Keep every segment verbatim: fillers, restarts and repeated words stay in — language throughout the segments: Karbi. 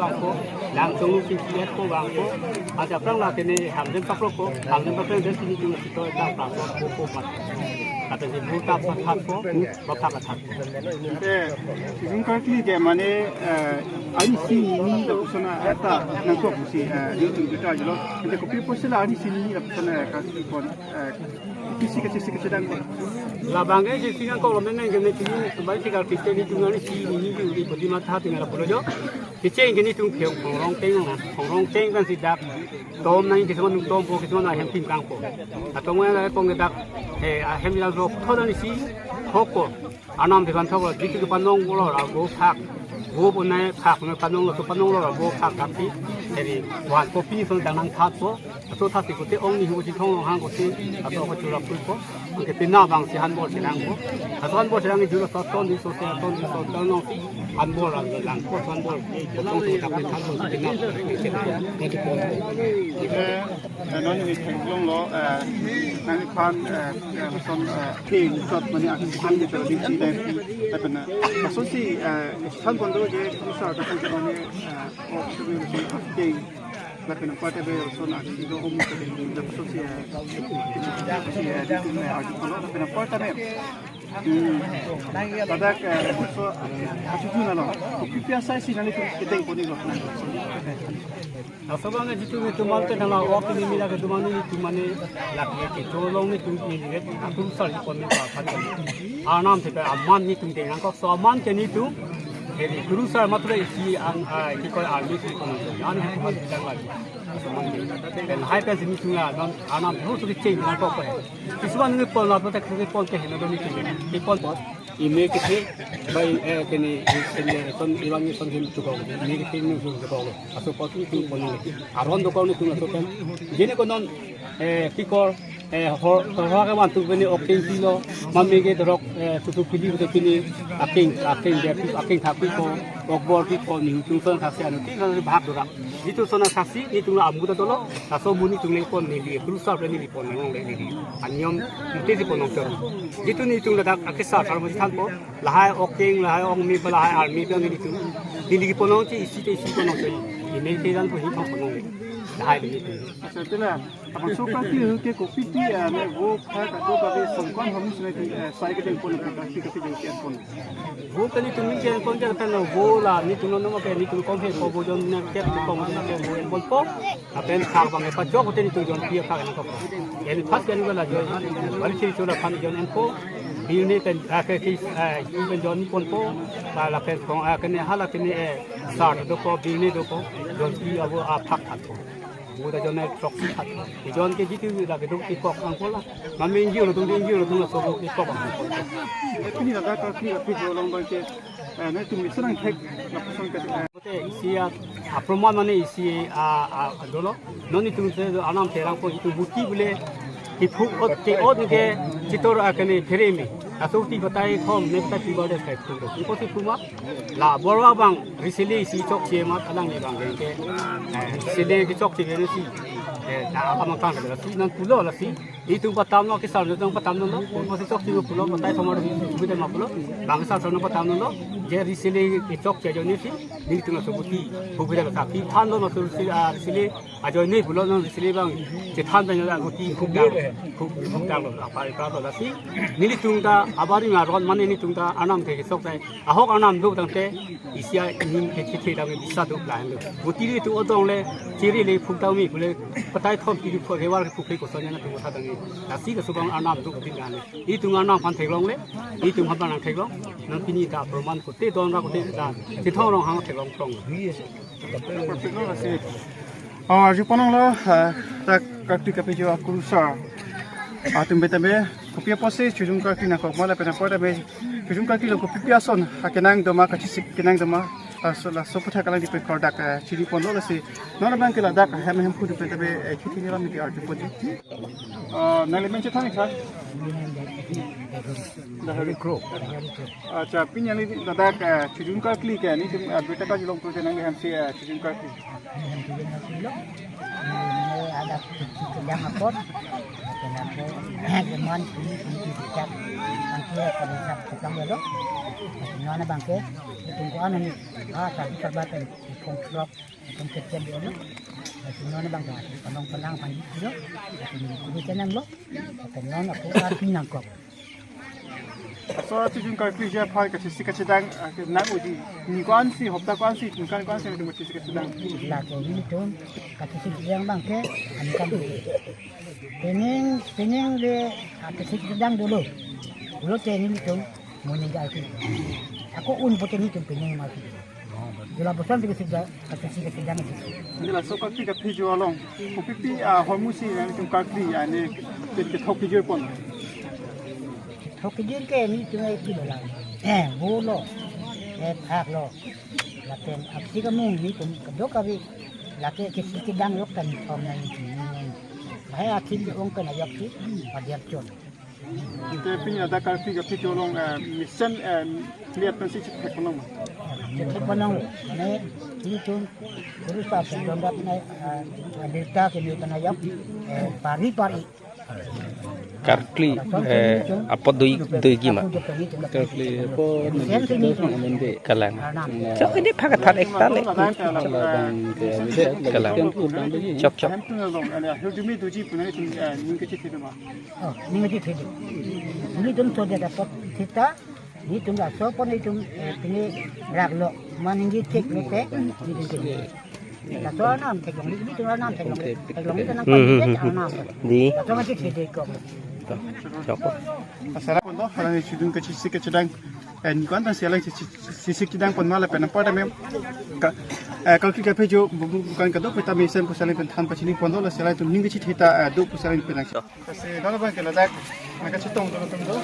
vangpo, nang tong si si ko vangpo, ante aphrang lake ne hamdem paklokpo, hamdem paklok den si nitum si to ta paklokpo ko mat. Kata si bu ta pathatpo, bu ta pathatpo. Eh, izin karkli ke mane, eh, ari si ni lapuson eta nangkok si, eh, YouTube kita jelo. Ante kopi pusi la ari si ni lapuson, eh, kasi pon, eh, kisi kachisi kachedang ko. Labang ke kisi nangkok lo meneng ke ne kini bai si karkli te nitum ari si ni ni di bodi matha tinggal pulo jo. Kisi ke nitum ke khongrong teng na, khongrong teng kan si dak. Tom nang kisi man tompo, kisi man ahem tim kangpo. Atom nang la pong dak, eh, ahem dak ro tho dan si hokpo. Anam di kan thok lo, di ke panong lo la bo phak. Bo bo nai phak nai panong lo, to panong lo la bo phak tapi. Jadi wan kopi so dang nangthatpo. Aso thasi kote ong ni hu si thong hang kote. Aso ko chura pulpo. Kepina abang si hanbor si langpo. Laso hanbor si lang juro so ton di so se ton di so ton nong si hanbor lang langpo, hanbor. Kosong si tapi hanbor si pina. Eh, eh, non ini thanglonglo, eh, nangphan, eh, eh, son, eh, king shot mane akan kita di sini. Tapi na, laso si, eh, han kondo je, bisa kata mane, eh, oh, king. Lapen apar ta be lason aksi do om ke laso si, eh, si, eh, di tum, eh, arju kono, lapen apar ta be. Hmm. Ladak, eh, so, eh, asu tu nalo. Kopi pi asai si nangtum keteng ponlo. Laso abang jitu netum mal te nangla ok ni mila ke tumani netum mane lake ke cholong netum ke ni ke atum sar pon ni pa pa. Arnam te aman netum te nangkok so aman ke netum. Jadi guru sar matre isi ang, ah, ki koi army si pon. An he pon jang lagi. Laso aman ke. Dan hai pen si netum la non arnam ho so ke cheng nangkok ko he. Kisuman ni pon la to tak ke pon ke he no do netum. Ke pon pon. Ime kethe, bai, eh, kene, eh, kene, son, ilang ni son him chukong, ime kethe ni son chukong. Aso patu tu pon ni. Aron dokong ni tung aso pen. Jene ko non, eh, kikor, eh, hor, hor ke wan tu bene ok tin pilo, mame ke dorok, eh, tutu pili udah kini, aking, aking dia, aking thapi ko, okbor pi ko, ni tung son khasi anu, ti kan bahak dorak. Jitu sona saksi, netum la amu ta dolo, laso amu netum le pon neli, guru sar le neli pon nang le neli. Aniom mute si pon nong chor. Jitu netum ladak akesar sar mo thanpo, lahai ok king, lahai ok mi, lahai army pen netum. Neli pon nong si isi te isi pon nong si. Ini te dan po hi pon nong le. Lahai le netum. Acha, tela, abang so kaki ke kopi pi, eh, ne vo pha ka do ka be songkon hom si ne, eh, sai ke pon ka pi ka pi ke pon. Vo kali tu min ke pon ke pen vo la netum no ke netum kom he ko vo jon ne ke kom ne ke vo pon po. Lapen thak abang ke pachok te netum jon pi thak ne ko. Eni first ke ni la jo. Bali si chola phan jon en po. Bil ni pen, ah, ke ki, eh, pen jon pon po. La lapen kong, ah, kene hala kene, eh, sar do po, bil ni do po. Jon pi avo a thak thak po. Muda jon nai throksi thak. Ijon ke jitu la keduk ipok angkol la. Mame ingjir lo tung ingjir lo tung laso keduk ipok angkol. Pini ladak ka pini ka phi jolong abang ke, eh, netum mi serang thek lapuson ke, eh. Mate isi a, aproman mane isi a, a, a dolo. Non netum si arnam terang po itum buti bule. Iphuk ot ke ot ke chitor a kene phere me. Aso ti batai thom ne batai ti bade sai phuk. Ipo si phuma. La borwa abang risili si chokche mat alang ni abang ke. Eh, risili ke chokche bene si. Eh, na abang kan ke si nang pulo la si. Itum patam lo, kesar itum patam lo. Pulo si chokche pulo, patai thomar di subi ma pulo. Bang kesar sono patam lo. Je risili ke chokche ajoine si. Netum laso buti. Bubi da ta pi than lo ma risili, ah, risili. Ajoine pulo non risili abang. Chethan ta nyoda buti phuk dang. Phuk, phuk dang lo. Apa ipra lo la si. Netum ta abari ma ron mane netum ta arnam ke sok tai. Ahok arnam do tangte isi a ning ke chethe dam bisa do plan do. Buti ri tu odong le chiri le phuk dam mi pule patai thom ti phu rewar phuk ke koson na tu tha dang ni. Lasi ke subang arnam do buti dang ni. Itum arnam aphan theklong le, itum aphan nang theklong. Nang pini ta proman kote don ra kote ta. Chithong Ronghang theklong krong. Oh, arju ponong lo, ah, ta karti kapi jo akurusar. Atum betabe, kopi apotsi chojun karti nangkok ma lapen apor tabe, chojun karti lo kopi pi ason, ha kenang doma kachesik kenang doma, ah, so laso aphuthak alang di pe kordak, ah, chiri ponlo lasi. Non abang ke ladak, hem hem phu di pe tabe, eh, khiti ni lam di arju ponji. Ah, nangli men chethan ik tha? Dahari Kro. Acha, pini nangli ladak, eh, chojun karkli ke, netum, eh, beta ka jolong prote nangli hem si, eh, chojun karkli. Ada yang apot, kenapa, cuman ini kunci cicak, nanti kalau bisa tukang dulu, nona bangke, tunggu anu ni, ah, tapi serba kan, kong trok, kong kecil dulu, nona bangke, penang penang panji dulu, kudu tenang lo, penang aku arti nangkok. So, chojun karkli je aphai kachesik kachedang, ah, ke nang uji. Ni ko-ansi, hopta ko-ansi, ningkan ko-ansi, netum kachesik kachedang. Lake netum, kachesik kachedang abangke, aningkan. Pening, pening le, ah, kachesik kachedang dolo. Dolo te netum, moning karkli. Ako un pote netum pening ma karkli. Dula bosan tiga tiga, kachesik kachedang itu. Ini laso karkli kapi jo along. Kopi pi, ah, hormu si netum karkli, ah, ne, ke, kethok kejir pon. Thok kejir ke netum ai kilo lang. Eh, vo lo. Eh, phak lo. Lapen aksi kamung netum kadokave. Lake kesi kedang lok kan thom na netum. Bahai akhil ong kan ayok si, padiar chon. Te pini ladak Karbi Kaphi Kecho along, eh, mesen, eh, lihat pensi chithek ponlong ma? Chithek ponlong, mane, ilitum, terus apa, dondat na, eh, berita kini kena yap, eh, pari-pari. Karkli, eh, apot dui, dui gima. Karkli apot kalang. Chok ini pakat ekta le. Kalang. Chok, chok. Oh, ning kachethek ma? Ilitum so dia dapat kita, ilitum laso pon ilitum, eh, pini raglo, maninggi thek lote, ilitum thek. Laso anam theklong, ilitum anam theklong, theklong ilitum anam, hmm, hmm, hmm, anam. Di. Laso mati thek ko. Chok. Asara kondo, hala ni chudun kachesik kachedang, eh, ni koan ta si hala ni chesik chedang pon ma lapen apot tame ka, eh, Karbi Kaphi Kecho bu-, bu-, bukan kadokave ta mesen pu si hala pen than pachini ponlo, la si hala tum ning kachethek ta, eh, do pu si hala pen. Lasi non abang ke ladak nangkachetongdun atum do.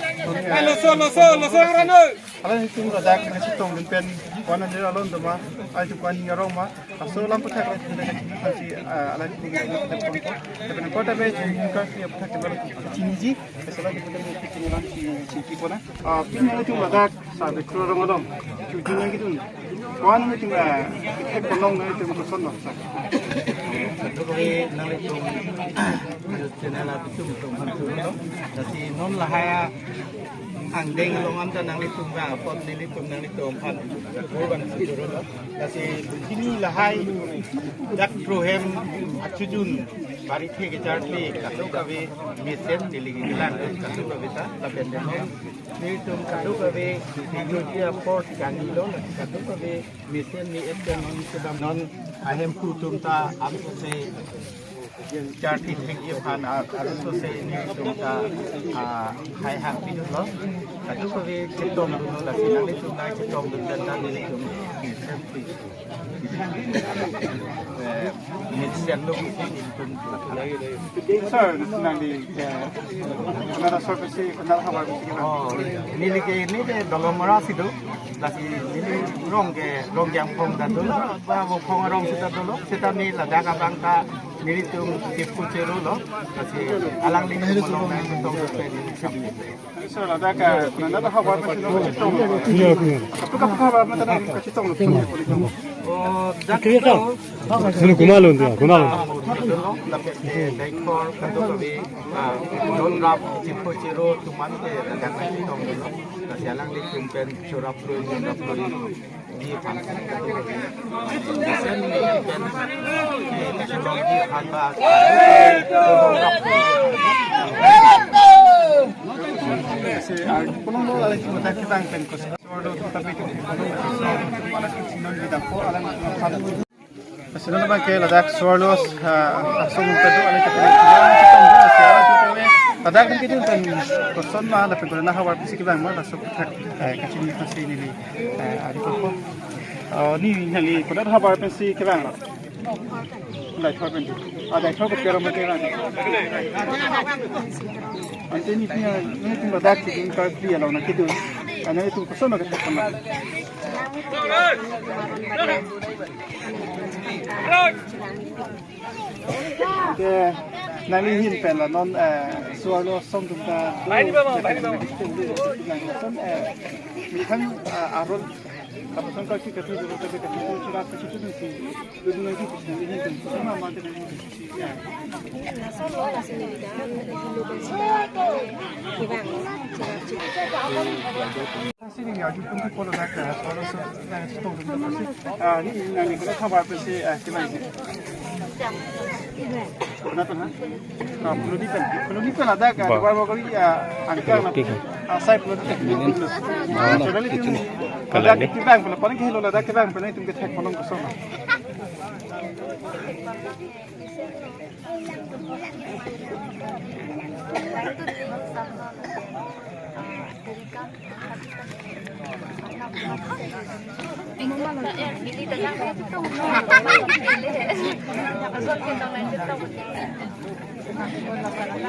Halo, so, lo, so, lo, so, rano. Hala ni tum ladak nangkachetongdun pen, koan anir alon do ma, ai tu koan ni arong ma. Laso alam aputhak ladak kachini pensi, ah, hala ni tum ladak kachini ko. Tapi nang kota be chini ka si aputhak ke baru chiniji. Laso alam aputhak ke chini lang si, si ki pona. Ah, pini tum ladak sa de kro rong along. Chudun nangkedun. Koan nangtum, eh, thek ponlong nangtum koson lo sa? Kado kave nanglitum news channel atum tum hantu lo. Lasi non lahai angdeng along anta nanglitum bang apot nelitum nanglitum aphan kurban sujuru lo. Lasi pini lahai dak Proho hem achujun bari the kecharli kadokave mesen neli kelang kadokave ta lapen deno nelitum kadokave Indonesia port kangni lo, kadokave mesen ni et pen non kedam non ahemphu atum ta amse charti thengji aphan a-, aruso se nelitum ta, ah, hai hak pidun lo. Kadokave chetongdun lo, lasi nanglitum nangchetongdun pen ta nelitum mesen pi. Eh, mesen lo mesen nelitum. Sir, nangli, eh, konat asor pensi, konat ahavar pensi kelang? Oh, neli ke neli ke Dolamara si do. Lasi neli rong ke, Rongkangphong ta dolo, ba Vongphong arong seta dolo, seta neli ladak abang ta nelitum Chiphu Chero lo, lasi alangli malong nangchetongdun pen neli sabi. Sir, ladak, eh, konat ahavar pensi nangchetong? Iya, iya. Apot apot ahavar mata nangchetong? Oh, dak to. Sino kumalun dia, kumalun. Ah, dolo, lapen ke Daikhor, kadokave, ah, Donrap, Chiphu Chero atum an ke ladak nangchetongdun lo. Lasi alanglitum pen chorap loi, chorap loi. Di aphan. Sen di pen, eh, technology aphan ba. Si, ah, kolom lo hala si mata kevang pen koson. Sorlo tapi tu kolom lo. Hala si sinon di dapur, hala si aphan. Sinon abang ke ladak sorlo, ah, asong tadu hala si pen. Ladak nangkedun pen koson ma, lapen konat ahavar pensi kevang ma, laso aputhak, eh, kachini pensi neli, eh, ari ko. Oh, ni neli konat ahavar pensi kevang lo? Dai thor pen. Ah, Dai thor ko pero mate lang. Ante ni pia, nelitum ladak si tum Karbi along nangkedun. Ane tum koson lo kethek ponlong? Ke, nangli ahin pen la non, eh, sorlo asong atum ta. Bai di bang, bai di bang. Son, eh, methang, eh, aron Kapasan kalsi kati dulu, tapi kati dulu, surat kati dulu si. Dulu lagi, dulu lagi, dulu lagi. Sama, sama, dulu lagi. Ya. Sini ya, di pun di polo nak, kalau so, nak stop dulu. Ah, ni, ni, ni, kalau kabar apa sih, ah, gimana? Pernah, pernah. Ah, puluh di pen. Puluh di pen ada kan? Ba. Baru, baru kali, ah, angka. Puluh di pen. Ah, saya puluh di pen. Puluh di pen. Ah, so, dali itu pen. Kalau ada di kibang, kalau paling kilo ada kibang, paling itu kita cek kolom kosong.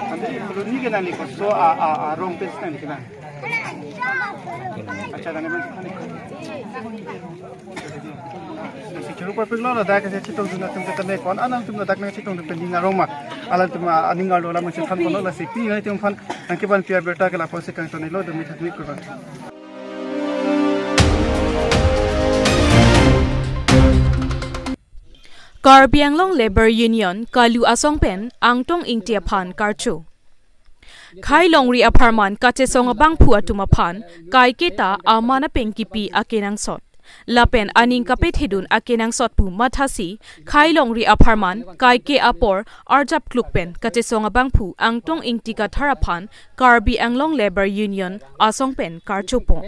Ante puluh ni kena ni koso a, a, a, rong pes kena ni kena. Acha, kena ni. Si churu Purpose lo ladak kachetongdun atum ke tame ko-an atum ladak nangchetongdun pen ning arong ma. Alangtum aning arlo alam chethan kono lasi pini nanglitum aphan nangkevan pi abirta ke lapusi kangtonlo demi thakmi kurang. Karbi Anglong Labour Union Kalu asong pen Angtong Ingti aphan karcho. Khei longri apharman kachesong abangphu atum aphan kaiketa aman apeng kipi akenangsot lapen aning kapethedun akenangsot pu mathasi khei longri apharman kaike apor arjap kluk pen kachesong abangphu Angtong Ingti Kathar aphan Karbi Anglong Labour Union asong pen karchopo.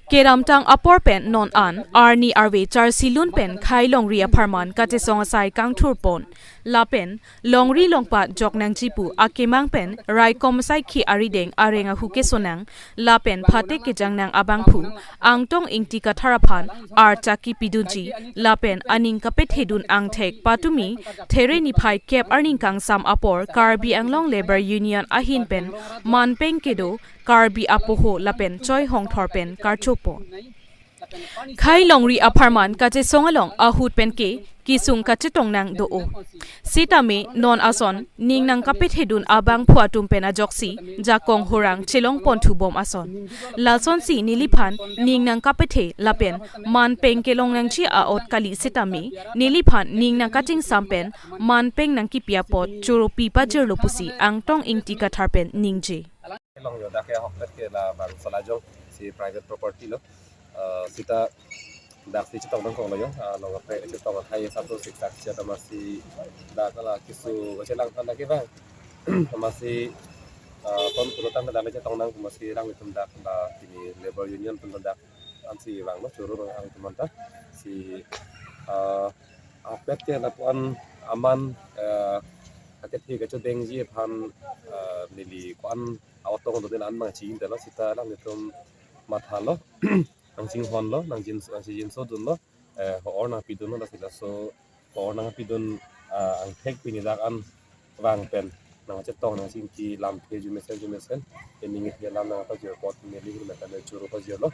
Kedamtang apor pen non an arni arve charsilun pen khei longri apharman kachesong asai kangthurpon lapen longri longpat jok nangji pu akemang pen raikom asai khi arideng areng ahu kesonang lapen phatek kejang nang abangphu Angtong Ingti Kathar aphan archak kipidunji lapen aning kapethedun angthek patumi there niphai kep arni kangsam apor Karbi Anglong Labour Union ahin pen manpeng kedo Karbi apoho lapen choi hongthor pen karchopo. Khei longri apharman kachesong along ahut pen ke kesung kachetong nang do-o. Sitame non ason ning nangkapethedun abangphu atum pen ajoksi jakong horang chelongpon thubom ason. Lasonsi neliphan ning nangkapethe lapen manpeng kelong nangji a-ot kali sitame neliphan ning nangkachingsam pen manpeng nangkipi apot choro pi pajirlo pusi Angtong Ingti Kathar pen ningje. Long yo dak ke ahokpet ke labangso lajong si private property lo. Eh, sita dak si chetong nangkoklo yo. Ah, long kaprek chetong athai satu siksak sia tama si dak la keso kachelang aphan dak kevang. Tama si, ah, pon pulo tang dak le chetong nang tama si alanglitum dak la pini Labour Union pen dak ansi vanglo choro alangtum anta si, ah, ahokpet ke lapu-an aman, eh, akethe kachodengji aphan, eh, neli ko-an a-otong do den an bang chi-in telo sita alanglitum mathalo, nangchinghonlo, nangjin, nangchingjinso dunlo, eh, ho-or nangpidunlo lasi laso ho-or nangpidun, ah, angthek pini dak an vang pen nangchetong nangchingki lamthe arjumesen arjumesen, ening ke lam nangpajir apot neli ahin pen tame choro pajirlo.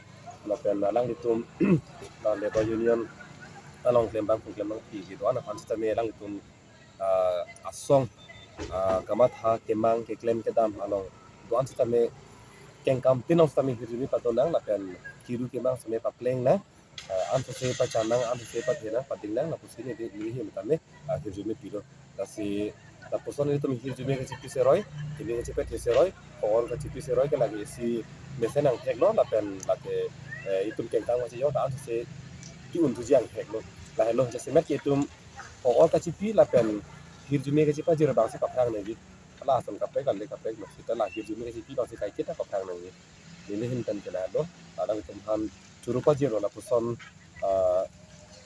Lapen alanglitum la Labour Union along klembang pu klembang pi kedo-an aphan sitame alanglitum, ah, asong, ah, kamatha kemang keklem kedam along do-an sitame kengkam tin ong sitame hirjume padon nang lapen kiru kemang sitame papleng nang, ah, ansose pachan nang, ansose pathe nang, pading nang, lapusi neli, neli ahin tame, ah, hirjume pilo. Lasi lapuson ilitum hirjume kachipi seroi, keme kachipethe seroi, ho-or kachipi seroi ke lake isi mesen angthek lo lapen lake, eh, itum kengkam kachijok ta ansose ki-un thuji angthek lo. Lahelo jasemet ke itum ho-or kachipi lapen hirjume kachipajir abangsi kaphrang nangji. Hala ason kaprek ale kaprek lo sita la hirjume kachipi abangsi kaiketa kaphrang nangji. Neli ahin pen ke lahelo, alanglitum aphan choro pajirlo lapuson, ah,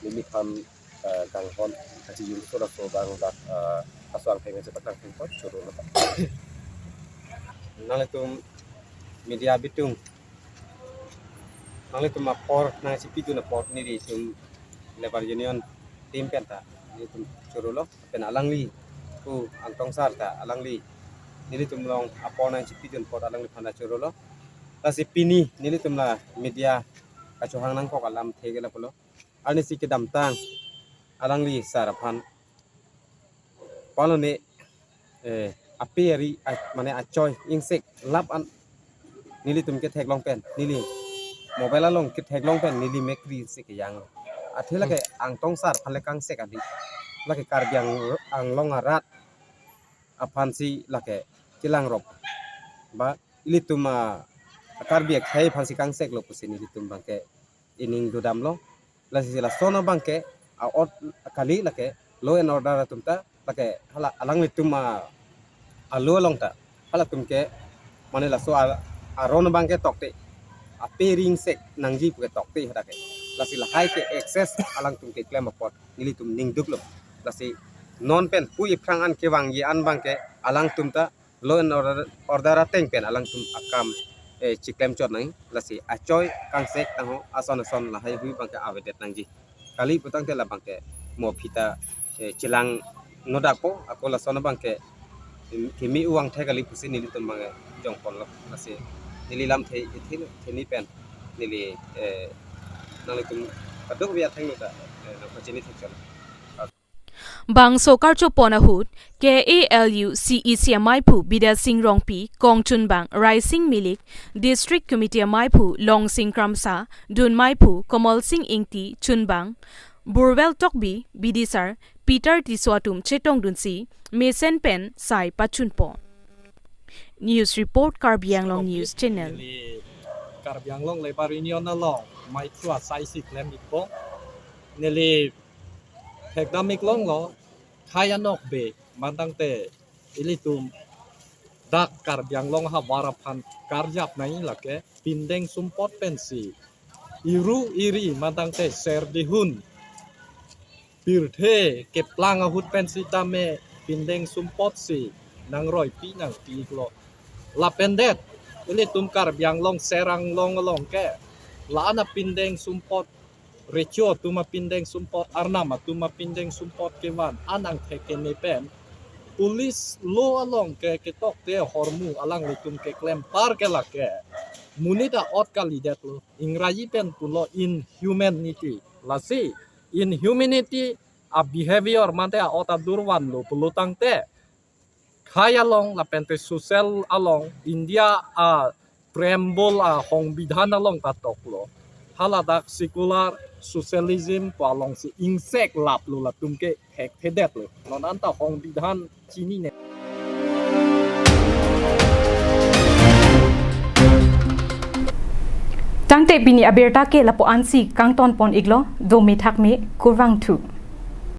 neli aphan, ah, kanghon kachijinso laso abang dak, ah, aso angthek nangchepatang thengpo choro lo. Nanglitum media bitung, nanglitum apor nangchipidun apot nelitum Labour Union team pen ta nelitum choro lo. Pen alangli pu Angtong sar ta alangli nelitum along apor nangchipidun apot alangliphan ta choro lo. Lasi pini nelitum la media kachohang nangkok alamthe ke lapulo. Arnisi kedamtang alangli sar aphan palo ne, eh, ape ari, a-, mane achoi ingsek lap an nelitum ketheklong pen, neli mobile along ketheklong pen neli mekri si kejang. Athe lake Angtong sar aphan le kangsek adi. Lake Karbi Ang-, Anglong arat aphansi lake kelangrop. Ba ilitum a Karbi akhei aphansi kangseklo pusi nelitum abangke ining dodamlo. Lasi lason abangke a-ot kali lake law and order atum ta lake hala alanglitum a, a-law along ta halatum ke mane laso a, aron abangke tokte ape ari ingsek nangji puke tokte hadak ke. Lasi lahai ke excess alangtum keklem apot nelitum ningduklo. Lasi non pen pu iphrang an kevangji an abangke alangtum ta law and order, order ateng pen alangtum akam, eh, chiklem chot nang, lasi achoi kangsek tangho ason ason lahai hui abangke avedet nangji. Kali putangte labangke mo aphi ta, eh, chelang nodakpo, ako lason abangke, em, keme uang thek kali pusi nelitum abangke jongponlo, lasi neli lamthe ithi theni pen neli, eh, nanglitum Kadokave athengno ta, eh, nangpachini thekchot. Bangso karchopon ahut, K A L U C E C amaiphu Bidya Sing Rongpi, kongchunbang Raising Milik, District Committee amaiphu Longsing Kramsa, dunmaiphu Komal Sing Ingti, chunbang Burwel Tokbi, bidisar Peter Tisso atum chetongdunsi, mesen pen sai pachunpon. News report, Karbi Anglong News Channel. Neli Karbi Anglong Labour Union along maithu asai si klem ikpo. Neli thekdam iklonglo, khei anokbe, mantangte ilitum dak Karbi Anglong ahavar aphan karjap nangji lake pindeng sumpot pensi, iru iri mantangte ser dihun, pirthe keplang ahut pensitame pindeng sumpotsi nangroipi nangpi iklo. Lapen det, ilitum Karbi Anglong Ser Anglong along ke la-an apindeng sumpot, recho atum apindeng sumpot, arnam atum apindeng sumpot kevan an angthek keme pen police law along ke ketokte ahormu alanglitum keklempar ke lake monit a-ot kalidetlo. Ingraji pen pulo inhumanity. Lasi inhumanity a-behavior mate a-ot adurvanlo pulo tangte, khei along lapente social along, India a-preamble a-songbidhan along ta toklo, haladak secular socialism pu alongsi ingseklaplo, latum ke thekthedetlo. Non anta songbidhan chinine. Tangte pini abirta ke lapu-ansi kangtonpon iklo, dome thakme, kurvangthu.